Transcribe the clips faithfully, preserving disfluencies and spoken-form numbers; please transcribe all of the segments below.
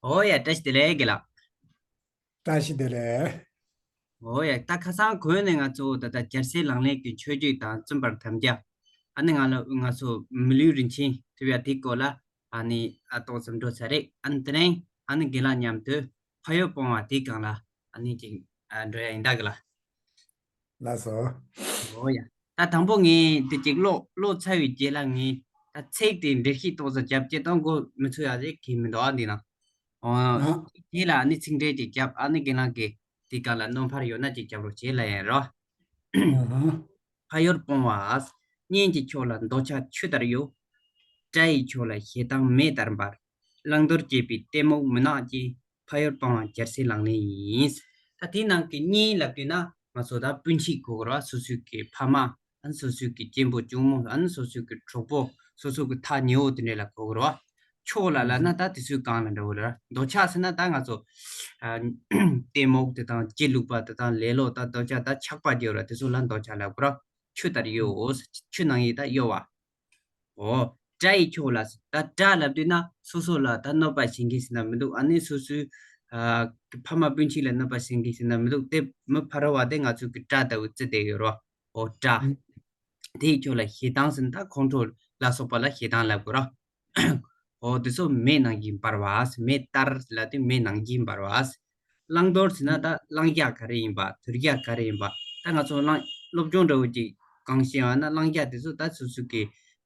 ཨོ་ཡ། བཀྲ་ཤིས་བདེ་ལེགས་དགེ་ལགས། བཀྲ་ཤིས་བདེ་ལེགས། ཨོ་ཡ། ད་ཁ་སང་གོང་ནས་ང་ཚོ་ད་ལྟ་རྒྱལ་སྲས་ལག་ལེན་གྱི་མཆོད་བརྗོད་དང་བཙུན་པར་དམ་བཅའ། ཨ་ནི་ང་ལ་ང་ཚོ་མི་ལུས་རིན་ཆེན་ཐོབ་ཡ་དེའི་སྐོར་ལ་ཨ་ནི་ཨ་ཏོག་ཙམ་འགྲོ་ཚར་རེད། ཨ་ནི་དེ་རིང་ཨ་ནི་དགེ་ལགས་མཉམ་དུ་ཕ་ཡུལ་སྤོང་བ་དེའི་སྒང་ལ་ཨ་ནི་ཅིག་ཨ་འགྲོ་ཡ་ཡིན་ད་དགེ་ལགས། ལགས་སོ། ཨོ་ཡ། ད་དང་པོ་ངས་དེ་ཅིག་ཀློག་ཀློག་ཚར་བའི་རྗེས་ལ་ངས་ད་ཚིག་དེ་འགྲེལ་བཤད་ཏོག་ཙམ་རྒྱབ་ཀྱི་གཏོང་དགོས་མི་ཚུགས་ཡ་ཟེར་གི་མི་འདུག་ཨ་འདི་ན། ཨོ། ཨ། དེ་ལ་ཨ་ནི་ཚིག་འགྲེལ་ཅིག་རྒྱབ། ཨ་ནི་དགེ་ལགས་ཀྱིས་དེ་ག་ལ་རྣམ་པར་ཡོད་ན་ཅིག་རྒྱབ་རོགས་བྱེད་ལ་ཡིན་རོ། ཨ་ཧ། ཕ་ཡུལ་སྤོང་བ། གཉེན་གྱི་ཕྱོགས་ལ་འདོད་ཆགས་ཆུ་ལྟར་གཡོ། དགྲ་ཡི་ཕྱོགས་ལ་ཞེ་སྡང་མེ་ལྟར་འབར། བླང་དོར་བཅས་པའི་གཏི་མུག་མུན་ནག་ཅན། ཕ་ཡུལ་སྤོང་བ་རྒྱལ་སྲས་ལག་ལེན་ཡིན། ད་དེའི་ནང་གི་གཉེན་ལབ་དུས་ན་ང་ཚོ་ད་སྤུན་མཆེད་གོ་དགོས་ར། སོ་སོའི་གི་ཕ་མ། ཨ་ནི་སོ་སོའི་གི་གཅེན་པོ་གཅུང་མོ། ཨ་ནི་སོ་སོའི་གི་གྲོགས་པོ། སོ་སོའི་གི་ཐག་ཉེ་བོ་དེ་འདྲ་ལ་གོ་དགོས་ར། ཕྱོགས་ལ་ལབ་ན་ད་དེ་ཚོའི་སྒང་ལ་འདྲ་བོ་ར། འདོད་ཆགས་ཟེར་ན་ད་ང་ཚོ་ཨ་གཏི་མུག་དེ་དང་སྒྱིད་ལུག་པ་དེ་དང་ལེ་ལོ་དང་འདོད་ཆགས་ད་ཆགས་པ་རྒྱུ་ར། དེ་ཚོ་ལ་འདོད་ཆགས་ལབ་དགོས་ར། ཆུ་ལྟར་གཡོ། ཆུ་ནང་ཡི་ད་གཡོ་བ། ཨོ། དགྲ་ཡི་ཕྱོགས་ལ། ད་དགྲ་ལབ་དུས་ན་སོ་སོ་ལ་ད་གནོད་པ་བྱེད་མཁན་ཟེར་ན་མི་འདུག་ཨ་ནི་སོ་སོའི་ཨ་ཕ་མ་སྤུན་མཆེད་ལ་གནོད་པ་བྱེད་མཁན་ཟེར་ན་མི་འདུག་དེ་མི་ཕ་རོལ་བ་དེ་ང་ཚོ་གི་དགྲ་ལྟ་བུ་བརྩི་བསྡད་ཡོད་རོ། ཨོ་དགྲ། ཨང་། དེ་ཡི་ཕྱོགས་ལ་ཞེ་སྡང་ཟེར་ན་ད་ཁོང་ཁྲོ་ལ་སོགས་པ་ལ་ཞེ་སྡང་ལབ་དགོས་རོ། ཨོ་དེ་ཚོ་མེ་ནང་བཞིན་འབར་བ། མེ་ལྟར་ལབ་དུས་མེ་ནང་བཞིན་འབར་བ། བླང་དོར་ཟེར་ན་ད་བླང་བྱ་ག་རེ་ཡིན་པ། དོར་བྱ་ག་རེ་ཡིན་པ། ད་ང་ཚོ་བླང་སློབ་སྦྱོང་འདྲ་བོ་ཅིག་གང་ཤེས་པ་ན་བླང་བྱ་དེ་ཚོ་ད་སོ་སོ་གི་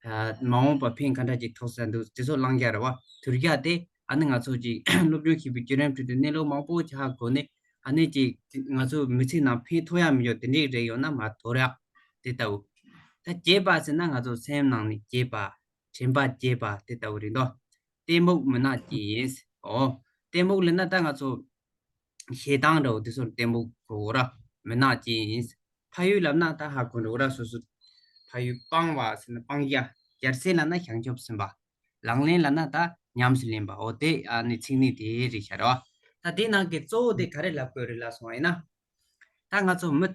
ཨ་མ་འོངས་པ་ཕན་ག་འདྲ་ཅིག་ཐོགས་ས་འདུག་དེ་ཚོ་བླང་བྱ་རེད་བ། དོར་བྱ་དེ་ཨ་ནི་ང་ཚོ་ཅིག་སློབ་སྦྱོང་བྱེད་པའི་བརྒྱུད་རིམ་ཁྲོད་དུ་གནས་ལུགས་མང་པོ་ཅིག་ཧ་གོ་ནས་ཨ་ནི་ཅིག་ང་ཚོ་མི་ཚེ་ནང་ཕན་ཐོགས་ཡ་མི་ཡོད་དེ་འདྲས་རེ་ཡོད་ན་མ་དོར་ཡག་དེ་ལྟ་བུ། ད་བརྗེད་པ་ཟེར་ན་ང་ཚོ་སེམས་ནང་ནས་བརྗེད་པ། དྲན་པ་བརྗེད་པ་དེ་ལྟ་བུ་རེད་དོ། གཏི་མུག་མུན་ནག་ཅན་ཡིན། ཨོ། གཏི་མུག་ལབ་ན་ད་ང་ཚོ་ཞེ་སྡང་འདྲ་བོ་དེ་ཚོར་གཏི་མུག་གོ་ར། མུན་ནག་ཅན་ཡིན། ཕ་ཡུལ་ལབ་ན་ད་ཧ་གོ་འགྲོ་ར་སོ་སོ། ཕ་ཡུལ་སྤང་བ་ཟེར་ན་སྤང་ཡ། རྒྱལ་སྲས་ལབ་ན་བྱང་ཆུབ་སེམས་དཔའ། ལག་ལེན་ལབ་ན་ད་ཉམས་སུ་ལེན་པ། ཨོ་དེ་ཨ་ནི་ཚིག་ནི་དེ་རེད་ཤག་ར། ད་དེ་ནང་གི་གཙོ་བོ་དེ་ག་རེ་ལབ་དགོས་རེད་ལབ་སོང་བ་ཡིན་ན། ད་ང་ཚོ་མི་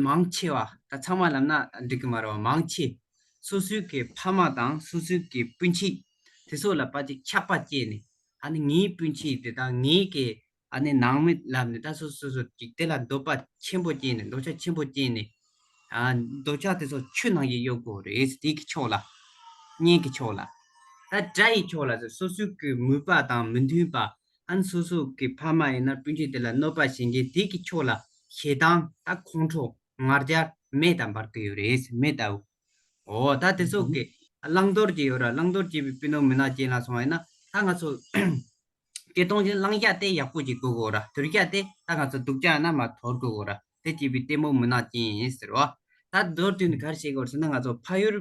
མང་ཆེ་བ་ད་ཚང་མ་ལབ་ན་འགྲིག་གི་མ་རེད་བ། མང་ཆེ་སོ་སོའི་གི་ཕ་མ་དང་སོ་སོའི་གི་སྤུན་མཆེད་དེ་ཚོ་ལ་ཕར་ཅིག་ཆགས་པ་སྐྱེས་ནས་ཨ་ནི་ངའི་སྤུན་མཆེད་དེ་དང་ངའི་གི་ཨ་ནི་ནང་མི་ལབ་ནས་ད་སོ་སོ་སོ་ཅིག་དེ་ལ་འདོད་པ་ཆེན་པོ་སྐྱེས་ནས་འདོད་ཆགས་ཆེན་པོ་སྐྱེས་ནས་ཨ་འདོད་ཆགས་དེ་ཚོ་ཆུ་ནང་བཞིན་གཡོ་དགོས་རེད། དེ་གི་ཕྱོགས་ལ་གཉེན་གི་ཕྱོགས་ལ། ད་དགྲ་ཡི་ཕྱོགས་ལ་སོ་སོའི་གི་མོས་པ་དང་མི་མཐུན་པ། ཨ་ནི་སོ་སོ་གི་ཕ་མ་ཡིན་ན་སྤུན་མཆེད་དེ་ལ་གནོད་པ་བྱེད་མཁན་དེ་གི་ཕྱོགས་ལ་ཞེ་སྡང་ད་ཁོང་ཁྲོ་ང་རྒྱལ་མེ་དང་འབར་གི་ཡོད་རེད། མེ་ལྟ་བུ། ཨོ་ད་དེ་ཚོ་གི་བླང་དོར་གྱི་ཡོད་ར། བླང་དོར་བྱེད་པའི་གཏི་མུག་མུན་ནག་ཅན་ལ་སོང་བ་ཡིན་ན་ད་ང་ཚོ་སྐྱེ་སྟོང་ཅན་བླང་བྱ་དེ་ཡག་པོ་ཅིག་དགོས་དགོས་ར། དོར་བྱ་དེ་ད་ང་ཚོ་སྡུག་ཅག་ན་མ་དོར་དགོས་དགོས་ར། དེ་བྱེད་པའི་གཏི་མུག་མུན་ནག་ཅན་ཡིན་ཟེར་བ། ད་མདོར་བསྡུས་ནས་ག་རེ་བྱེད་དགོས་ཟེར་ན་ང་ཚོ་ཕ་ཡུལ་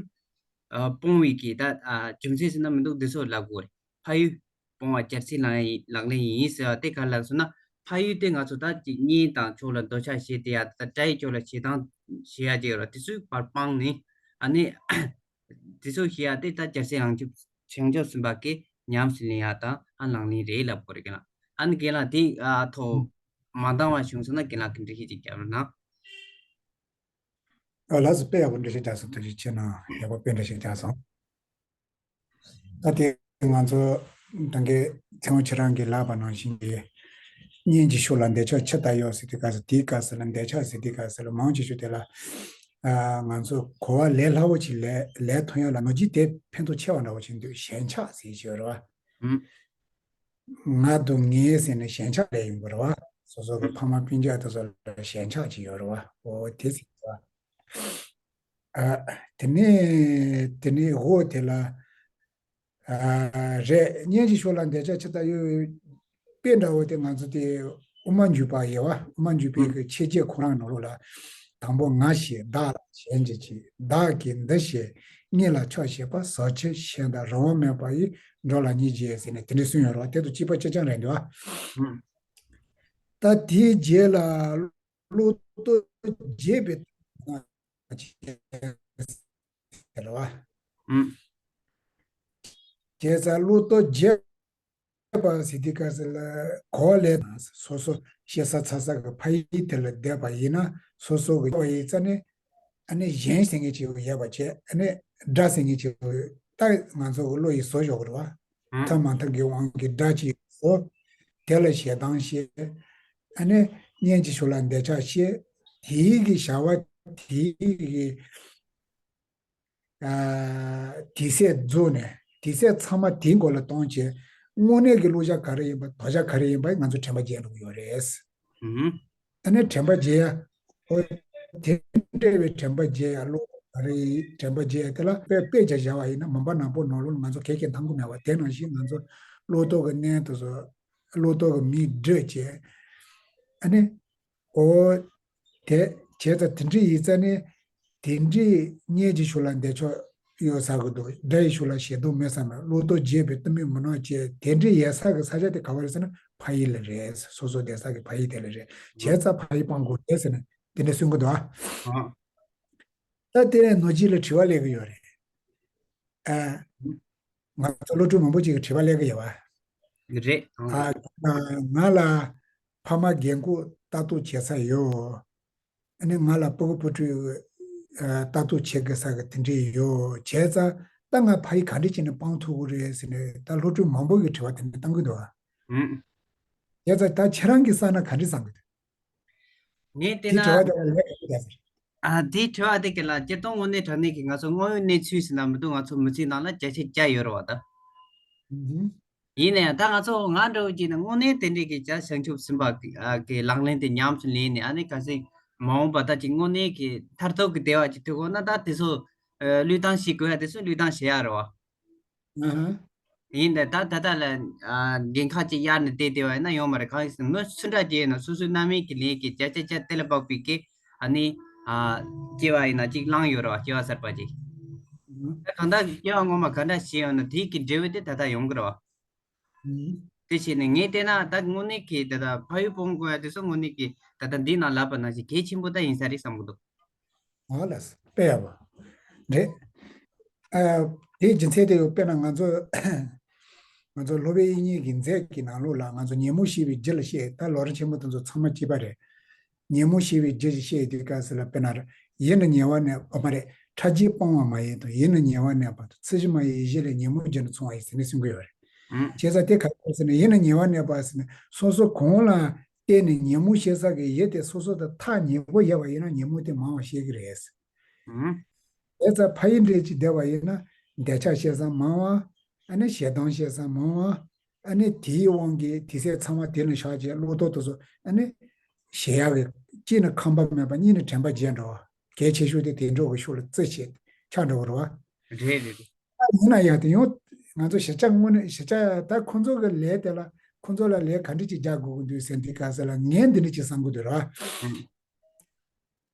ཨ་སྤོང་བའི་གི་ད་ཨ་རྒྱུ་མཚན་ཟེར་ན་མི་འདུག་འདི་ཚོ་ལབ་དགོས་རེད། ཕ་ཡུལ་སྤོང་བ་རྒྱལ་སྲས་ལག་ལེན་ལག་ལེན་ཡིན་ཟེར་བ་དེ་ག་རེ་ལབ་སོང་ན། ཕ་ཡུལ་དེ་ང་ཚོ་ད་ཅིག་གཉེན་དང་ཕྱོགས་ལ་འདོད་ཆགས་བྱེད་དེ་ཡ་ད་དགྲ་ཡི་ཕྱོགས་ལ་ཞེ་སྡང་བྱེད་ཡ་དེ་ཡོད་ར། དེ་ཚོའི་བར་སྤངས་ནས་ཨ་ནི་དེ་ཚོ་བྱེད་ཡ་དེ་ད་རྒྱལ་སྲས་བྱང་ཆུབ་བྱང་ཆུབ་སེམས་དཔའ་གི་ཉམས་སུ་ལེན་ཡ་དང་ཨ་ལག་ལེན་རེད་ལབ་དགོས་རེད། རྒན་ལགས། ཨ་ནི་རྒན་ལགས་དེ་ཨ་ཐོག་མ་འདང་བ་བྱུང་སོང་ན་རྒན་ལགས་ཀྱི་འགྲེལ་བཤད་ཅིག་རྒྱབ་རོགས་གནང་། ཨ་ལགས་སོ། དཔེ་ཡག་པོ་འགྲེལ་བཤད་རྒྱག་སོང་། ཐུགས་རྗེ་ཆེ་གནང་། ཡག་པོ་དཔེ་འགྲེལ་བཤད་རྒྱག་སོང་། ད་དེ་ང་ཚོ་ད་གིན་ཚེ་དབང་ཁྱེད་རང་གིས་ལབ་པ་ནང་བཞིན་གྱི་གཉེན་གྱི་ཕྱོགས་ལ་འདོད་ཆགས་ཆུ་ལྟར་གཡོ་ཟེར་དུས་སྐབས་སུ། དེའི་སྐབས་སུ་ལ་འདོད་ཆགས་ཟེར་དུས་སྐབས་སུ་ལ་མང་ཆེ་ཤོས་དེ་ལ་ཨ་ང་ཚོ་གོ་བ་ལས་སླ་བོ་ཅིག་ལས་ལས་ཐོན་ཡ་ལ་ནོར་གྱི་དེ་ཕན་ཐོགས་ཆེ་བ་འདྲ་བོ་ཅིག་འདུག་ཞེན་ཆགས་ཟེར་གྱི་ཡོད་རེད་བ། ཨུམ། ང་དང་ངའི་ཟེར་ནས་ཞེན་ཆགས་ལས་ཡིན་པ་རེད་བ། སོ་སོ་གི་ཕ་མ་སྤུན་ཀྱག་དེ་ཚོ་ལ་ཞེན་ཆགས་ཅིག་ཡོད་རེད་བ། འོ་དེ་ཟེར་བ། ཨ་དེ་ནས་དེ་ནས་འོ་དེ་ལ་ཨ་རེད། གཉེན་གྱི་ཕྱོགས་ལ་འདོད་ཆགས་ཆུ་ལྟར་གཡོ། དཔེ་འདྲ་བོ་དེ་ང་ཚོ་དེ་དབུ་མ་འཇུག་པ་ཡོད་བ། དབུ་མ་འཇུག་པའི་ཨུམ། གི་མཆོད་བརྗོད་ཁོ་རང་ནང་ལོགས་ལ། དང་པོ་ང་ཞེས་བདག་ལ་ཞེན་བྱེད་ཅིང་། བདག་གིས་འདི་ཞེས་གཉེན་ལ་ཆགས་བྱེད་པ། ཟག་བཅས་ཞེན་དང་རང་དབང་མེད་པ་ཡིས། འགྲོ་ལ་སྙིང་རྗེ་ཟེར་ནས་དེ་འདྲ་གསུངས་ཡོད་རེད་བ། དེ་དང་གཅིག་པ་གཅིག་རྐྱང་རེད་འདུག་ཨ། ཨུམ། ད་དེའི་རྗེས་ལ་བློ་ལྟོ་རྒྱས་པའི་ཟེར་བ། ཨུམ། བྱས་ཙང་བློ་ལྟོ་རྒྱས་པ་ཟེར་དུས་སྐབས་སུ་ལ་གོ་ལས་དང་སོ་སོ་ཤེས་ས་ཚ་ས་གི་ཕ་ཡུལ་དེ་ལ་བསྡད་པ་ཡིན་ན་སོ་སོ་གི་ཡིན་ཙང་ནི་ཨ་ནི་གཞན་ཟེར་མཁན་ཅིག་ཡོད་པ་བྱས། ཨ་ནི་དགྲ་ཟེར་མཁན་ཅིག་ད་ང་ཚོ་གི་བློ་ཡིས་བཟོ་ཆོག་གི་རེད་བ། ཨུམ། ཐབས་མ་ཐབས་ཀྱི་དབང་གིས་དགྲ་ཅིག་བཟོ། དེ་ལ་ཞེ་སྡང་སྐྱེ། ཨ་ནི་གཉེན་གྱི་ཕྱོགས་ལ་འདོད་ཆགས་སྐྱེ། དེའི་གི་བྱ་བ་དེའི་གི་ཨ། དེ་ཚད་རྫོགས་ནས་དེ་ཚད་ཚང་མ་དེའི་མགོ་ལ་གཏོང་བྱས། དངོས་གནས་ཀྱི་བློ་བྱ་ག་རེ་ཡིན་པ་དོ་བྱ་ག་རེ་ཡིན་པ་ང་ཚོ་དྲན་པ་བརྗེད་འགྲོ་གི་ཡོད་རེད། ཨ་ནི་དྲན་པ་བརྗེད་ཡ། ཨོ། དེ་འདྲ་བའི་དྲན་པ་བརྗེད་ཡ་བློ་ག་རེ་ཡིན་དྲན་པ་བརྗེད་ཡ་དེ་ལ་དཔེ་དཔེ་བྱ་བཞག་པ་ཡིན་ན་མུན་པ་ནག་པོ་ནང་ལོགས་ལ་ང་ཚོ་གས་གས་མཐོང་གི་མེད་པ་དེ་ནང་བཞིན་ང་ཚོ་བློ་ལྡོག་གི་གནས་དེ་ཚོ་བློ་ལྡོག་གི་མིག་བགྲད་བྱས། ཨ་ནི། ཨོ། དེ་བྱས་ཙང་དེ་འདྲ་ཡིན་ཙང་ནི། དེ་འདྲའི་གཉེན་གྱི་ཕྱོགས་ལ་འདོད་ཆགས་ཡོད་ས་གི་འདུག་དགྲ་ཡི་ཕྱོགས་ལ་ཞེ་སྡང་མེད་ས་མེད་བློ་ལྡོག་བརྗེད་པའི་གཏི་མུག་མུན་ནག་བཅས་དེ་འདྲའི་ཡོད་ས་གི་ས་ཆ་དེ་ག་བ་རེད་ཟེར་ན་ཕ་ཡུལ་ལ་རེད། སོ་སོ་བསྡད་ས་གི་ཕ་ཡུལ་དེ་ལ་རེད། བྱས་ཙང་ཕ་ཡུལ་སྤང་དགོས་རེད་ཟེར་ནས་དེ་འདྲ་གསུང་གི་འདུག་ཨ། ཨ། ད་དེ་ནས་ནོར་སྐྱིད་ལ་དྲི་བ་སླེབས་ཀྱི་ཡོད་རེད། ཨ། ང་ཚོ་སློབ་ཕྲུག་མང་པོ་ཅིག་གིས་དྲི་བ་སླེབས་ཀྱི་ཡོད་པ། རེད། ཨ། ང་ལ་ཕ་མ་རྒན་འཁོགས་ལྟ་རྟོག་བྱེད་ས་ཡོད། ཨ་ནི་ང་ལ་སྤུ་གུ་སྤུ་གྲུ་ཨ། ལྟ་རྟོག་བྱེད་དགོས་ས་གི་དེ་འདྲས་ཡོད། བྱས་ཙང་ད་ང་ཕ་ཡུལ་ག་འདྲས་བྱས་ནས་སྤང་ཐུབ་ཀྱི་རེད་ཟེར་ནས་ད་སློབ་ཕྲུག་མང་པོ་གིས་དྲི་བ་དེ་འདྲ་བཏང་གི་འདུག་ཨ། ཨུམ། བྱས་ཙང་ད་ཁྱེད་རང་གིས་བསམ་ན་ག་འདྲས་བསམ་གི་འདུག་ངས་བལྟས་དེ་ན། དྲི་བ་དེ་ལ་ལན་ག་འདྲས་བསམ་གི་རེད། ཨ། དེའི་དྲི་བ་དེ་ག་ལ་སྤྱིར་བཏང་དངོས་གནས་དྲང་གནས་ཀྱི་ང་ཚོ་དངོས་ཡོད་གནས་ཚུལ་ཟེར་ན་མི་འདུག་ང་ཚོ་མི་ཚེའི་ནང་ལ་བརྒྱ་ཆ་བརྒྱ་ཡོད་རེད་བ་ད། ཨུ་ཧུམ། ཡིན་ནའང་ད་ང་ཚོ་ང་འདྲ་བོ་ཅིག་ནི་དངོས་གནས་དེ་འདྲའི་གི་བྱ་བྱང་ཆུབ་སེམས་དཔའ་གི་ཨ་གི་ལག་ལེན་དེ་ཉམས་སུ་ལེན་ནས་ཨ་ནི་གལ་སྲིད་མ་འོངས་པ་ད་ཅིག་དངོས་གནས་ཀྱི་མཐར་ཐུག་གི་བདེ་བ་ཅིག་ཐོབ་དགོས་ན་ད་དེ་ཚོ་ཨ་བློས་བཏང་བྱེད་དགོས་ཡ་དེ་ཚོ་བློས་བཏང་བྱེད་ཡ་རེད་བ། ཨ་ཧ། ཡིན་ནའི་ད་ད་ལྟ་ལ་ཨ་འགན་ཁག་ཅིག་གཡར་ནས་བསྡད་བསྡད་པ་ཡིན་ན་ཡོང་མ་རེད། གང་ཡིན་ཟེར་ན་མི་སུ་འདྲ་ཅིག་ཡིན་ན་སོ་སོའི་རྣམ་སྨིན་གྱི་ལས་ཀྱི་བྱ་བྱ་བྱ་དེ་ལ་དཔག་པའི་གི་ཨ་ནི་ཨ་སྐྱེ་བ་ཡིན་ན་ཅིག་བླངས་ཡོད་རེད་བ། སྐྱེ་བ་གསར་པ་ཅིག་ཨ་ཧ། ད་གང་ལྟར་སྐྱེ་བ་སྔོན་མ་ག་འདྲ་བྱས་ཡོད་ན་དེའི་གི་འབྲས་བུ་དེ་ད་ལྟ་ཡོང་གི་རེད་བ། ཨུ། དེ་བྱས་ནས་ངས་བལྟས་ན་ད་དངོས་གནས་ཀྱི་ད་ལྟ་ཕ་ཡུལ་སྤོང་དགོས་ཡ་དེ་ཚོ་དངོས་གནས་ཀྱི་ད་ལྟ་འདི་ནང་ལབ་པ་ནང་བཞིན་གལ་ཆེན་པོ་ད་ཡིན་ས་རེད་བསམ་གྱི་འདུག་ཨོ་ལགས་སོ། དཔེ་ཡག་པོ་རེད། ཨ། དེའི་རྒྱུ་མཚན་དེ་ཡོད། དཔེར་ན་ང་ཚོ་ང་ཚོ་སློབ་དཔོན་དབྱིག་གཉེན་གྱི་མཛད་ཀྱི་ནང་ལོགས་ལ་ང་ཚོ་ཉོན་མོངས་ཞི་བའི་རྒྱུ་ལ་བཤད། ད་ལམ་རིམ་ཆེན་མོ་དེ་ཚོ་ཚང་མ་གཅིག་པ་རེད། ཉོན་མོངས་ཞི་བའི་རྒྱུ་ཞེས་བཤད་དུས་སྐབས་སུ་ལ་དཔེར་ན་ཡིད་ནི་ཉེ་བར་གནས་པ་མ་རེད། ཕྲ་རྒྱས་སྤང་བ་མ་ཡིན་དང་། ཡིད་ནི་ཉེ་བར་གནས་པ་དང་། ཚད་གཞི་མ་ཡིན་ཡེ་ཤེས་ལས། ཉོན་མོངས་རྒྱུ་ནི་ཚོང་བ་ཡིན་ཟེར་ནས་གསུང་གི་ཡོད་རེད། ཨང་། བྱས་ཙང་དེ་ག་རེ་ཟེར་ན་ཡིད་ནི་ཉེ་བར་གནས་པ་ཟེར་ན་སོ་སོ་གང་ལ་བརྟེན་ནས་ཉོན་མོངས་སྐྱེ་ས་གི་ཡུལ་དེ་སོ་སོ་དང་ཐག་ཉེ་པོ་ཡོད་པ་ཡིན་ན་ཉོན་མོངས་དེ་མང་བ་ཤེས་ཀྱི་རེད། ཨང་། བྱས་ཙང་ཕ་ཡུལ་འདྲེས་ཀྱི་བསྡད་པ་ཡིན་ན་འདོད་ཆགས་སྐྱེ་ས་མང་བ། ཨ་ནི་ཞེ་སྡང་སྐྱེ་ས་མང་བ། ཨ་ནི་དེའི་དབང་གིས་དེ་ཚེ་ཚང་མ་དེ་ལ་བཞག་བྱས་བློ་ལྡོག་དེ་ཚོ་ཨ་ནི་ཞེ་ཡག་གི་གཅིག་ནི་ཁམས་པ་མེད་པ་གཉིས་ནི་དྲན་པ་བརྗེད་འགྲོ་བ། གལ་ཆེ་ཤོས་དེ་དེ་འགྲོ་གི་ཤུགས་ལ་རྩི་བྱེད་ཆགས་འགྲོ་གི་རེད་བ། རེད་རེད་རེད། ཨ་ཡིན་ན་ཡང་དེ་ཡང་ང་ཚོ་གཞིར་བྱས་དངོས་གནས་གཞིར་བྱས་ད་ཁོ་ཚོ་གི་ལས་དེ་ལ་ཁོ་ཚོ་ལ་ལས་ག་འདྲ་ཅིག་རྒྱག་དགོས་ཀྱི་འདུག་ཟེར་འདི་ག་ས་ལ་ངས་འདི་འདྲ་ཅིག་བསམ་གྱི་འདུག་ར། ཨང་།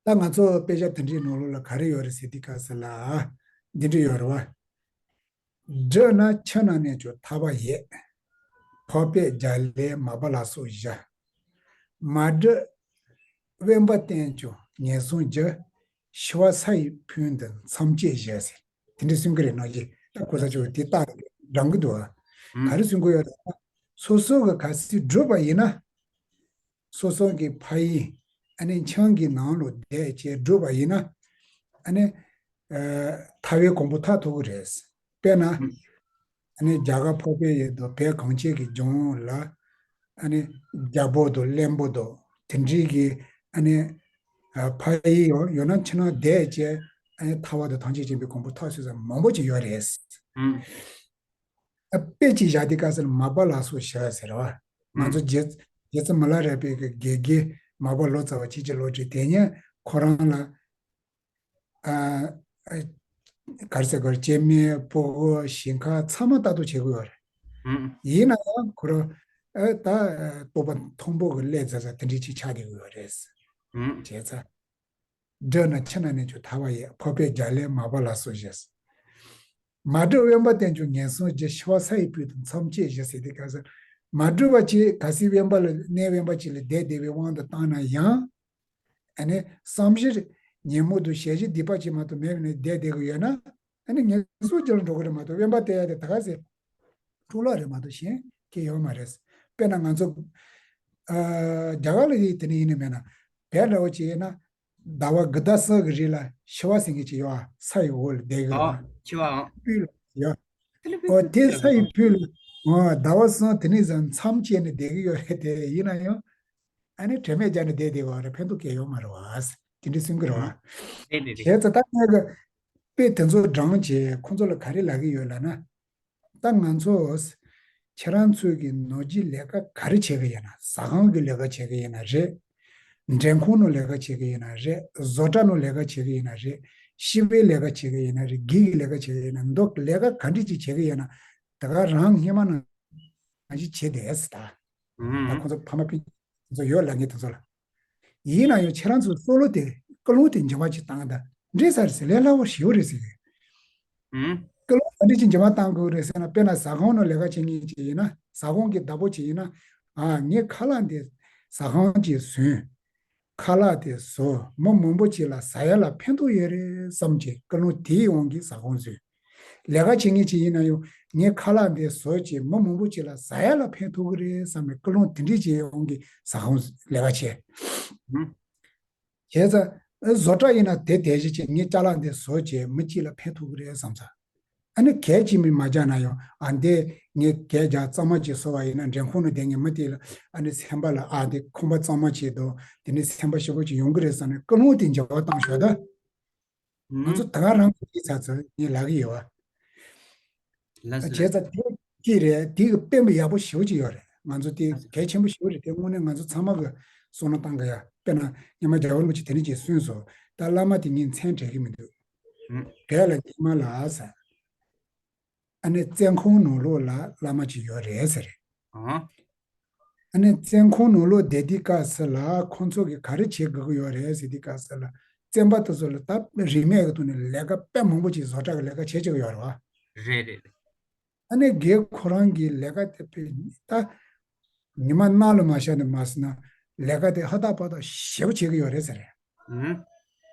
ད་ང་ཚོ་དཔེ་ཆ་དེ་འདྲའི་ནང་ལོགས་ལ་ག་རེ་ཡོད་རེད་ཟེར་དུས་སྐབས་སུ་ལ། འདི་འདྲ་ཡོད་རེད་བ། བསྒྲུབས་ན་ཕྱི་ནང་གནས་ཀྱང་ཐར་པ་ཡི། འཕགས་པའི་རྒྱ་ལས་མར་པ་ལ་སོགས་བཞི། མ་བསྒྲུབས་དབེན་པ་བསྟེན་ཀྱང་ངན་སོང་བཞི། ཤི་བ་ས་ཡི་ཕུད་འདི་མཚམས་བཅད་བཞི་ཟེར། དེ་འདྲ་གསུང་གི་རེད་ནོ་ཡི། ད་གོ་ས་ཆོག་དེ་རྟགས་འགྲང་གི་འདུག་ཨ། ག་རེ་གསུང་གི་ཡོད་རེད་ན། སོ་སོ་གི་གལ་སྲིད་བསྒྲུབས་པ་ཡིན་ན། སོ་སོ་གི་ཕ་ཡུལ་ཨ་ནི་ཆང་གི་ནང་ལོགས་བསྡད་བྱས་བསྒྲུབས་པ་ཡིན་ན་ཨ་ནི་ཨ་ཐར་པའི་གོ་འཕང་ཐོབ་ཐུབ་ཀྱི་རེད། དཔེར་ན་ཨ་ནི་རྒྱ་གར་འཕགས་པའི་ཡུལ་དང་བོད་གངས་ཅན་གྱི་ལྗོངས་ལ་ཨ་ནི་རྒྱལ་པོ་དང་བློན་པོ་དང་དེ་འདྲའི་གི་ཨ་ནི་ཨ་ཕ་ཡུལ་ཡང་ཡང་ན་ཕྱི་ནང་བསྡད་བྱས་ཨ་ནི་ཐར་པ་དང་ཐམས་ཅད་མཁྱེན་པའི་གོ་འཕང་ཐོབ་ས་མང་པོ་ཅིག་ཡོད་རེད། ཨ་དཔེ་ཅིག་བཞག་དུས་སྐབས་སུ་ལ་མར་པ་ལ་སོགས་བཞི་ཟེར་བ། ང་ཚོ་རྗེ་རྗེ་བཙུན་མི་ལ་རས་པའི་གི་དགེ་རྒན་མར་པ་ལོ་ཙཱ་བ་ཆོས་ཀྱི་བློ་གྲོས་དེ་ཉིད་ཁོ་རང་ལ་ཨ་ཨ་ག་རེ་ཟེར་དགོས་རེད། སྐྱེ་དམན་སྤུ་གུ་ཞིང་ཁ་ཚང་མ་ལྟ་རྟོག་བྱེད་དགོས་ཡོད་རེད། ཡིན་ན་ཡང་ཁོ་རང་ཨ་ད་རྟོགས་པ་མཐོན་པོ་གི་སླེབས་ཚར་ཚར་དེ་འདྲའི་ཅིག་ཆགས་བསྡད་ཡོད་རེད། བྱས་ཙང་། བསྒྲུབས་ན་ཕྱི་ནང་གནས་ཀྱང་ཐར་པ་ཡི། འཕགས་པའི་རྒྱ་ལས་མར་པ་ལ་སོགས་བཞི། མ་བསྒྲུབས་དབེན་པ་བསྟེན་ཀྱང་ངན་སོང་བཞི། ཤི་བ་ས་ཡི་ཕུད་དང་མཚམས་བཅད་བཞི་ཟེར་དུས་སྐབས་སུ་མ་བསྒྲུབས་པ་ཅིག་གལ་སྲིད་དབེན་པ་ལ་གནས་དབེན་པ་ཅིག་ལ་བསྡད་བསྡད་པའི་དབང་དུ་བཏང་ན་ཡང་ཨ་ནི་བསམ་གཞིག་ཉོན་མོངས་དང་ཞེ་སྡང་སྡིག་པ་ཅིག་མ་གཏོགས་མེད་པ་ནས་བསྡད་བསྡད་ཀྱི་ཡོད་ན་ཨ་ནི་ངན་སོང་རྒྱུད་ལ་འགྲོ་གི་རེད་མ་གཏོགས་དབེན་པ་བསྟེན་ཡ་དེ་ད་ག་ཟེ་འཕྲོ་བརླག་རེད་མ་གཏོགས་གཞན་གྱི་ཡོད་མ་རེད། དཔེར་ན་ང་ཚོ་ཨ་རྒྱ་གར་ལ་ཡིན་དེ་ནི་ཡིན་ནི་མེད་ན་བལ་འདྲ་བོ་ཅིག་ཡིན་ན། ཟླ་བ་དགུ་ཟླ་གསུམ་གྱི་རིང་ལ་ཤི་བ་ཟེར་མཁན་ཅིག་ཡོད་ཨ། ས་ཡི་འོག་ལ་བསྡད་ཀྱི་ཡོད་ཨ། ཤི་བའམ། སྤུས་ལ་ཡོད། ཨོ་དེ་ས་ཡི་སྤུས་ལ་ ཨོ། ཟླ་བ་གསུམ་དེ་ནས་བཟུང་མཚམས་བཅད་ནས་བསྡད་ཀྱི་ཡོད་རེད་དེ། ཡིན་ན་ཡང་ཨ་ནི་དྲན་མེད་བརྒྱབ་ནས་བསྡད་བསྡད་པ་རེད། ཕན་ཐོགས་གང་ཡང་ཡོད་མ་རེད་བ། དེ་འདྲ་གསུང་གི་རེད་བ། ཨུ། རེད་རེད་རེད། བྱས་ཙང་ད་ངས་གི་དཔེ་དེ་ཚོ་བགྲངས་བྱས་ཁོང་ཚོ་ལ་ག་རེ་ལབ་ཀྱི་ཡོད་ལབ་ན། ད་ང་ཚོ་ཁྱེད་རང་ཚོས་ཀྱི་ནོར་གྱི་ལས་ཀ་ག་རེ་བྱེད་ཀྱི་ཡིན་ན། ཟ་ཁང་གི་ལས་ཀ་བྱེད་ཀྱི་ཡིན་ན་རེད། འགྲེམས་ཁང་ནང་ལས་ཀ་བྱེད་ཀྱི་ཡིན་ན་རེད། བཟོ་གྲྭ་ནང་ལས་ཀ་བྱེད་ཀྱི་ཡིན་ན་རེད། ཤེས་དཔལ་ལས་ཀ་བྱེད་ཀྱི་ཡིན་ན་རེད། སྒེར་གྱི་ལས་ཀ་བྱེད་ཀྱི་ཡིན་ན། མདོ་ལས་ཀ་ག་འདྲ་ཅིག་བྱེད་ཀྱི་ཡིན་ན། ད་ག་རང་སྔོན་མ་ནང་བཞིན་བྱས་བསྡད་ཟེར་ད། ད་ཁོང་ཚོ་ཕ་མ་སྤུན་ཚོ་ཡོད་ལབ་མཁན་དེ་ཚོ་ལ། ཡིན་ན་ཡང་ཁྱེད་རང་ཚོའི་བསམ་བློ་དེ་ཀུན་སློང་དེ་འགྱུར་བ་ཅིག་བཏང་ད། འགྲིག་ས་རེད་ཟེར། ལས་སླ་བོ་ཞེ་པོ་རེད་ཟེར་གི། ཧུམ། ཀུན་སློང་ག་འདྲ་ཅིག་འགྱུར་བ་གཏང་དགོས་རེད་ཟེར་ན། དཔེར་ན་ཟ་ཁང་ནང་ལས་ཀ་བྱེད་མཁན་ཅིག་ཡིན་ན། ཟ་ཁང་གི་བདག་པོ་ཅིག་ཡིན་ན། ཨ། ངས་ཁ་ལག་འདི་ཟ་ཁང་ཅིག་བཟོས། ཁ་ལག་དེ་བཟོས་མི་མང་པོ་ཅིག་ལ་ཟ་ཡ་ལ་ཕན་ཐོགས་ཡོད་རེད་བསམ་གྱི་ཀུན་སློང་དེའི་དབང་གིས་ཟ་ཁང་བཟོས། ལས་ཀ་བྱེད་མཁན་ཅིག་ཡིན་ན་ཡང་ངས་ཁ་ལག་འདི་བཟོས་བྱས་མི་མང་པོ་ཅིག་ལ་ཟ་ཡ་ལ་ཕན་ཐོགས་ཀྱི་རེད་བསམ་པའི་ཀུན་སློང་དེ་འདྲ་ཅིག་དབང་གིས་ཟ་ཁང་ལས་ཀ་བྱས། ཧུམ། བྱས་ཙང་བཟོ་གྲྭ་ཡིན་ན་དེ་དེ་བཞིན་བྱས། ངས་ཅ་ལག་འདི་བཟོས་བྱས་མི་གཅིག་ལ་ཕན་ཐོགས་ཀྱི་རེད་བསམ་ཙང་། ཨ་ནི་གད་ཅིག་མི་མ་རྒྱག་ན་ཡང་། ཨ། འདི་ངས་གད་རྒྱག་གཙང་མ་ཅིག་བཟོས་པ་ཡིན་ན། འགྲེམས་ཁང་ནང་བསྡད་མཁན་མི་དེ་ལ། ཨ་ནི་སེམས་པ་ལ། ཨ། འདི་ཁང་པ་གཙང་མ་ཅིག་དང་། དེ་ནས་སེམས་པ་ཞིམ་པོ་ཅིག་ཡོང་གི་རེད་བསམ་ནས་ཀུན་སློང་དེ་འགྱུར་བ་བཏང་ཤོག་ད། ང་ཚོ་ད་ག་རང་གི་ཚ་ཚ་ངས་ལབ་ཀྱི་ཡོད་བ། ལགས་སོ། བྱས་ཙང་དེ་གཅིག་རེད། དེ་གི་དཔེ་མི་ཡག་པོ་ཞེ་པོ་ཅིག་ཡོད་རེད། ང་ཚོ་དེ་གལ་ཆེན་པོ་ཞེ་པོ་རེད། དེ་དངོས་གནས་ང་ཚོ་ཚང་མ་གི་བསམ་བློ་བཏང་དགོས་ཡ། དཔེར་ན་སྔོན་མ་རྒྱལ་བ་རིན་པོ་ཆེ་དེ་འདྲ་ཅིག་གསུངས་སོང་། ད་བླ་མ་དེ་ངས་མཚན་དྲན་གྱི་མི་འདུག་ཨུ། བོད་ལ་ཉི་མ་ལ་ཟེར། ཨ་ནི་བཙོན་ཁང་ནང་ལོགས་ལ་བླ་མ་ཅིག་ཡོད་རེད་ཟེར། ཨ། ཨ་ནི་བཙོན་ཁང་ནང་ལོགས་བསྡད་དུས་སྐབས་སུ་ལ་ཁོང་ཚོ་གིས་ག་རེ་བྱེད་དགོས་ཀྱི་ཡོད་རེད་ཟེར་དུས་སྐབས་སུ་ལ། བཙོན་པ་དེ་ཚོ་ལ་ད་རིན་མེད་ཀྱི་ཐོག་ནས་ལས་ཀ་དཔེ་མང་པོ་ཅིག་བཟོ་གྲྭ་གི་ལས་ཀ་བྱེད་བཅུག་གི་ཡོད་རེད་བ། རེད་རེད་རེད། ཨ་ནི་རྒན་ཁོ་རང་གིས་ལས་ཀ་དེ་དཔེ་ད་ཉི་མ་ནང་ལ་མ་བཞག་ནས་མ་ཟེར་ན་ལས་ཀ་དེ་ཧ་ཏག་པ་ཏག་ཞེ་པོ་བྱེད་ཀྱི་ཡོད་རེད་ཟེར། ཨུ།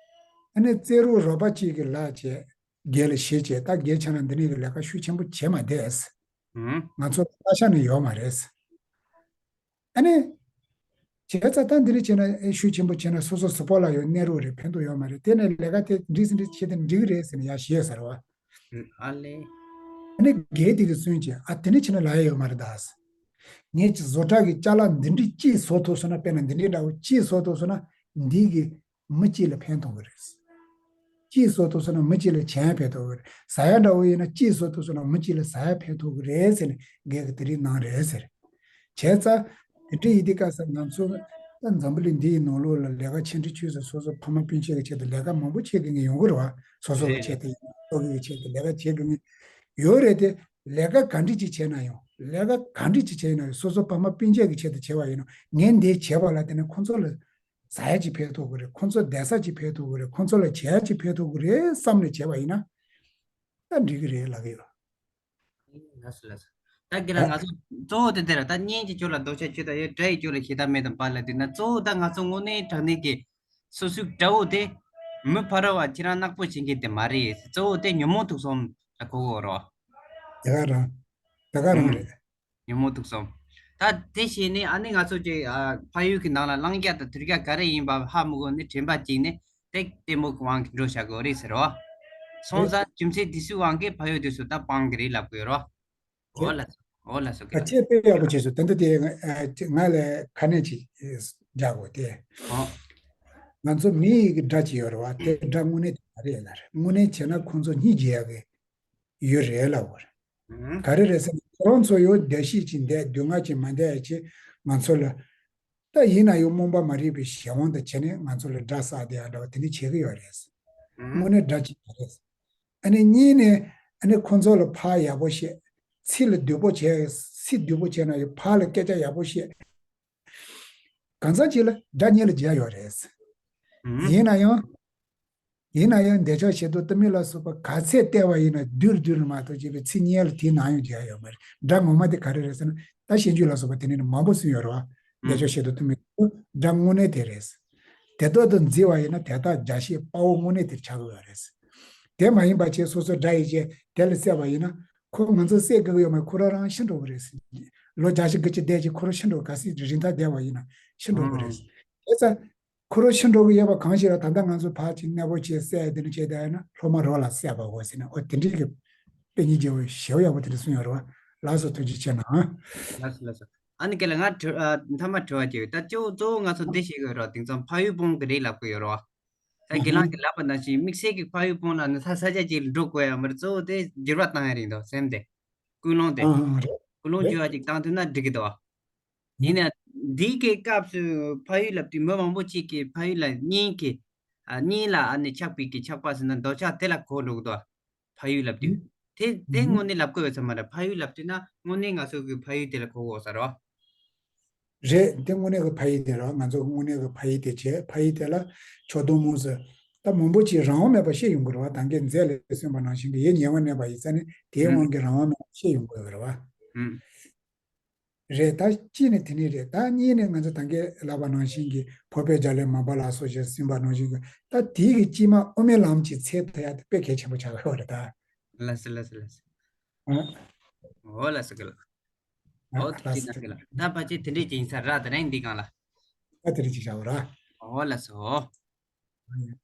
ཨ་ནི་རྩེད་རོགས་རོགས་པ་གཅིག་གིས་ལབ་བྱས། རྒན་ལ་བཤད་བྱས། ད་རྒན་ཁྱེད་རང་འདི་ནས་ཀྱི་ལས་ཀ་ཤུགས་ཆེན་པོ་བྱེད་མ་བསྡད། ཨུ། ང་ཚོ་ལ་བཀའ་ཤག་ནས་ཡོད་མ་རེད། ཨ་ནི། བྱས་ཙང་ད་འདི་འདྲ་བྱས་ན། ཨེ། ཤུགས་ཆེན་པོ་བྱས་ན་སོ་སོ་གཟུགས་པོ་ལ་ཡང་གནོད་རོགས་རེད། ཕན་ཐོགས་ཡོད་མ་རེད། དེ་ནས་ལས་ཀ་དེ་འགྲིག་སེ་འགྲིག་བྱས་ཏེ་འགྲིག་གི་རེད་ཟེར་ནས་ཡར་བཤད་ཟེར་བ། ཨ་ལེ། ཨ་ནི་རྒན་དེ་གིས་གསུངས་བྱས། ཨ། དེ་ནས་ཁྱེད་རང་ལ་ཡ་ཡོད་མ་རེད་ད། ངས་ཀྱི་བཟོ་གྲྭ་གི་ཅ་ལག་འདི་འདྲའི་གཅིག་བཟོ་ཐུབ་སོང་ན། དཔེར་ན་འདི་འདྲའི་འདྲ་བོ་གཅིག་བཟོ་ཐུབ་སོང་ན་འདི་གི་མི་གཅིག་ལ་ཕན་ཐོགས་ཀྱི་རེད། གཅིག་བཟོ་ཐུབ་སོང་ན་མི་གཅིག་ལ་གྱོན་ཡ་ཕན་ཐོགས་ཀྱི་རེད། ཟ་ཡ་འདྲ་བོ་ཡིན་ན་གཅིག་བཟོ་ཐུབ་སོང་ན་མི་གཅིག་ལ་ཟ་ཡ་ཕན་ཐོགས་ཀྱི་རེད་ཟེར་ནས་རྒན་གྱིས་དེ་རིགས་གནང་རེད་ཟེར། བྱས་ཙང་དེ་འདྲ་ཡིན་དུས་སྐབས་སུ་ང་ཚོ་ད་འཛམ་བུ་གླིང་འདི་ཡི་ནང་ལོགས་ལ་ལས་ཀ་ཆེ་འབྲིང་ཆུང་ཟེར། སོ་སོ་ཕ་མ་སྤུན་མཆེད་ཀྱི་ཆེད་དུ་ལས་ཀ་མང་པོ་བྱེད་མཁན་ཡོང་གི་རེད་བ། སོ་སོ་གི་ཆེད་དུ་ཡིན། སོ་སོ་གི་ཆེད་དུ་ལས་ཀ་བྱེད་མཁན་ཡོད་རེད་དེ། ལས་ཀ་ག་འདྲ་ཅིག་བྱས་ན་ཡང་། ལས་ཀ་ག་འདྲ་ཅིག་བྱས་ན་ཡང་སོ་སོ་ཕ་མ་སྤུན་མཆེད་ཀྱི་ཆེད་དུ་བྱས་པ་ཡིན་ན། ངས་འདི་བྱས་པ་ལ་བརྟེན་ནས་ཁོང་ཚོ་ལ་ཟ་ཡ་ཅིག་ཕན་ཐོགས་ཀྱི་རེད། ཁོང་ཚོ་བསྡད་ས་ཅིག་ཕན་ཐོགས་ཀྱི་རེད། ཁོང་ཚོ་ལ་བྱེད་ཡ་ཅིག་ཕན་ཐོགས་ཀྱི་རེད་བསམ་ནས་བྱས་པ་ཡིན་ན། ད་འགྲིག་གི་རེད་ལབ་ཀྱི་ཡོད། ལགས་སོ་ལགས་སོ། ད་རྒན་ལགས། ང་ཚོ་གཙོ་བོ་དེ་འདི་རེད། ད་གཉེན་གྱི་སྐོར་ལ་ལྡོག་ཆ་ཁྱོད་ད་ཡོད། དགྲ་ཡི་སྐོར་ལ་ཞེ་དྲག་མེད་དམ་པ་ལབ་དུས་ན། གཙོ་བོ་ད་ང་ཚོ་དངོས་གནས་དྲང་གནས་ཀྱི་སོ་སོའི་དགྲ་བོ་དེ་མི་ཕ་རོལ་བ་ཁྱེད་རང་ནག་པོ་བྱེད་མཁན་དེ་མ་རེད། གཙོ་བོ་དེ་ཉོན་མོངས་དུག་གསུམ་ལ་གོ་དགོས་རེད། དེ་ག་རང་། དེ་ག་རང་ཨང་། རེད། ཉོན་མོངས་དུག་གསུམ། ད་དེ་བྱས་ནས་ཨ་ནི་ང་ཚོ་གི། ཨ། ཕ་ཡུལ་གྱི་ནང་ལ་བླང་བྱ་དང་དུར་བྱ་ག་རེ་ཡིན་པ་ཧ་མི་གོ་ནས་དྲན་པ་བསྐྱེད་ནས་དེ་ལྟད་མོ་གི་དབང་གིས་འགྲོ་བྱ་དགོས་རེད་ཟེར་རོ། སོང་ཙང་རྒྱུ་མཚན་དེ་ཚོའི་དབང་གིས་ཕ་ཡུལ་དེ་ཚོ་ད་སྤང་གི་རེད་ལབ་དགོས་རོ། འོ་ལགས་སོ། འོ་ལགས་སོ། ད་ཁྱེད་དཔེ་ཡག་པོ་བྱས་སོང་། དེ་འདྲ་དེ་ང་ལ་ཁ་ནས་ཅིག་རྒྱག་དགོས་ཏེ། ཨོ། ང་ཚོ་མི་ཡི་གི་དགྲ་ཅིག་ཡོད་རེད་བ། དེ་དགྲ་དངོས་གནས་དེ་ག་རེ་ཡིན་ལ་རེད། དངོས་གནས་བྱས་ན་ཁོང་ཚོ་སྙིང་རྗེ་ཡག་གི་ཡོད་རེད་ལབ་དགོས་རེད། ཨང་། ག་རེ་རེད་ཟེར་ན། ཁོ་རང་ཚོ་ཡང་བདེ་སྐྱིད་ཅིག་བསྡད། སྡུག་བསྔལ་ཅིག་མ་བསྡད་ཡ་ཅིག་ང་ཚོ་ལ། ད་ཡིན་ན་ཡང་རྨོངས་པ་མ་རིག་པའི་གཞན་དབང་དུ་བྱས་ནས་ང་ཚོ་ལ་དགྲ་བསགས་བསྡད་ཡ་འདྲ་བ་དེ་འདྲ་བྱེད་ཀྱི་ཡོད་རེད། ཨང་། དངོས་གནས་དགྲ་ཅིག་རེད། ཨ་ནི་གཉིས་ནས། ཨ་ནི་ཁོ་ཚོ་ལ་ཕར་ཡག་པོ་བཤད། ཚིག་ལ་བདུད་པོ་བྱས། ཚིག་བདུད་པོ་བྱས་ན་ཡང་ཕར་ལ་སྐད་ཆ་ཡག་པོ་བཤད། གང་ཟག་གཅིག་ལ་དགྲ་གཉིས་ལ་རྒྱག་ཡོད་རེད། ཨང་། ཡིན་ན་ཡང་། ཡིན་ན་ཡང་འདོད་ཆགས་ཞེ་སྡང་གཏི་མུག་ལ་སོགས་པ་ག་ཚད་བལྟས་པ་ཡིན་ན་བདུད་བདུད་ལ་མ་གཏོགས་བྱས་པའི་ཚིག་གཉིས་ལ་དེའི་ནང་ཡང་རྒྱག་ཡོད་མ་རེད། དགྲ་ངོ་མ་དེ་ག་རེ་རེད་ཟེར་ན། ད་ཞེན་ཆགས་ལ་སོགས་པ་དེ་ནས་མང་པོ་གསུངས་ཡོད་རེད་བ། ཨང་། འདོད་ཆགས་ཞེ་སྡང་གཏི་མུག་དགྲ་དངོས་གནས་དེ་རེད། དེ་ལྟར་དུ་འཛིན་པ་ཡིན་ན་དེ་དག་རྒྱལ་སྲས་དཔའ་བོ་དངོས་གནས་དེར་ཆགས་ཀྱི་ཡོད་རེད། དེ་མ་ཡིན་པ་བྱས་སོ་སོ་དགྲ་ཡི་བྱས་དེ་ལ་བསད་པ་ཡིན་ན། ཁོ་ང་ཚོ་བསད་དགོས་ཀྱི་ཡོད་མ་རེད། ཁོ་རང་རང་ཤི་འགྲོ་གི་རེད། ལོ་བརྒྱ་ཕྲག་དགུ་བཅུ་བསྡད་ཀྱི་ཁོ་རང་ཤི་འགྲོ། གལ་སྲིད་རིན་ཐང་བསྡད་པ་ཡིན་ན་ཤི་འགྲོ་གི་རེད། ཨང་། དེ་ཙང་ཁོ་རང་ཤི་འགྲོ་གི་ཡོད་པ་གང་ཞིག་ལ། ད་ལྟ་ང་ཚོ་ཕར་ཅིག་གནས་སྤོ་བྱས་བསད་དེ་འདྲ་བྱས་བསྡད་ཡོད་ན་སློབ་མ་རོགས་ལ་བསད་པའོ་ཟེར་ནས། འོ་དེ་འདྲའི་གི་དཔེ་སྙིང་རྗེ་བོ་ཞེ་པོ་ཡག་པོ་དེ་འདྲ་གསུངས་ཡོད་རེད་བ། ལགས་སོ། ཐུགས་རྗེ་ཆེ་གནང་། ལགས་སོ་ལགས་སོ། ཨ་ནི་དེ་ལ་ང་དྲི་ཨ་མཐའ་མ་དྲི་བ་ཅིག་ཡོད། ད་གཙོ་བོ་གཙོ་བོ་ང་ཚོ་འདི་ཤེས་དགོས་རེད་བ། དེང་སང་ཕ་ཡུལ་སྤོང་གི་རེད་ལབ་གི་ཡོད་རེད་བ། ད་ཨ་ཁྱེད་རང་ཧ། གིས་ལབ་པ་ནང་བཞིན་དམིགས་བསལ་གྱི་ཕ་ཡུལ་སྤོང་ལ་ནི་ས་ས་ཆ་ཅིག་ལ་འགྲོ་དགོས་ཡ་མ་རེད། གཙོ་བོ་དེ་འགྱུར་བ་བཏང་ཡ་རེད་འདུག་སེམས་དེ། ཀུན་སློང་དེ། ཨ་ཨ་རེད། ཀུན་སློང་རེད། འགྱུར་བ་ཅིག་བཏང་ཐུབ་ན་འགྲིག་གི་འདུག་བ། ཡིན་ན་འདིའི་གི་སྐབས་སུ་ཕ་ཡུལ་ལབ་དུས་མི་མང་པོ་ཅིག་གིས་ཕ་ཡུལ་ལ་གཉེན་གྱི་ཨ་གཉེན་ལ་ཨ་ནི་ཆགས་པའི་གི་ཆགས་པ་ཟེར་ན་འདོད་ཆགས་དེ་ལ་གོ་འགྲོ་གི་འདུག་བ། ཕ་ཡུལ་ལབ་དུས། དེ་དེ་དངོས་གནས་ལབ་དགོས་ཡོད་ས་མ་རེད། ཕ་ཡུལ་ལབ་དུས་ན་དངོས་གནས་ང་ཚོ་གི་ཕ་ཡུལ་དེ་ལ་གོ་དགོས་ས་རེད་བ། རེད། དེ་དངོས་གནས་ཀྱི་ཕ་ཡུལ་དེ་རེད། ང་ཚོ་དངོས་གནས་ཀྱི་ཕ་ཡུལ་དེ་བྱས། ཕ་ཡུལ་དེ་ལ་ཕྱོགས་གཏོགས་མོ་ཟེར། ད་མང་པོ་ཅིག་རང་དབང་མེད་པ་བཤད་ཡོང་གི་རེད་བ། ད་གིན་མཛད་ལས་གསུངས་པ་ནང་བཞིན་གྱི་ཡིད་ཉེ་བར་གནས་པ་ཡིན་ཙང་ནི་དེའི་ཨུམ། དབང་གིས་རང་དབང་མེད་པ་བཤད་ཡོང་གི་ཡོད་རེད་བ། ཨུམ། རེད། ད་གཅིག་ནི་དེ་ནི་རེད། ད་གཉིས་ནི་ང་ཚོ་ད་གིན་ལབ་པ་ནང་བཞིན་གྱི་འཕགས་པའི་རྒྱལ་བའི་མ་པ་ལ་སོགས་ཞེས་གསུངས་པ་ནང་བཞིན་གྱི། ད་དེའི་གི་དཀྱིལ་མ་དབུ་མའི་ལམ་གྱི་ཚད་མཐོ་ཡ་དེ་དཔེ་གལ་ཆེན་པོ་ཆགས་ཡོད་རེད་ད། ལགས་སོ་ལགས་སོ་ལགས་སོ། ཨ། འོ་ལགས་སོ་གི་ལགས། ཨ། འོ་ཐུགས་རྗེ་ལགས་སོ། གནང་གི་ལགས། ད་ཕལ་ཆེར་དེ་འདྲས་ཅིག་ཡིན་ས་རེད། དེ་རིང་འདི་སྒང་ལ། ད་དེ་རིང་ཅིག་བྱའོ་ར། འོ་ལགས་སོ། ཨ།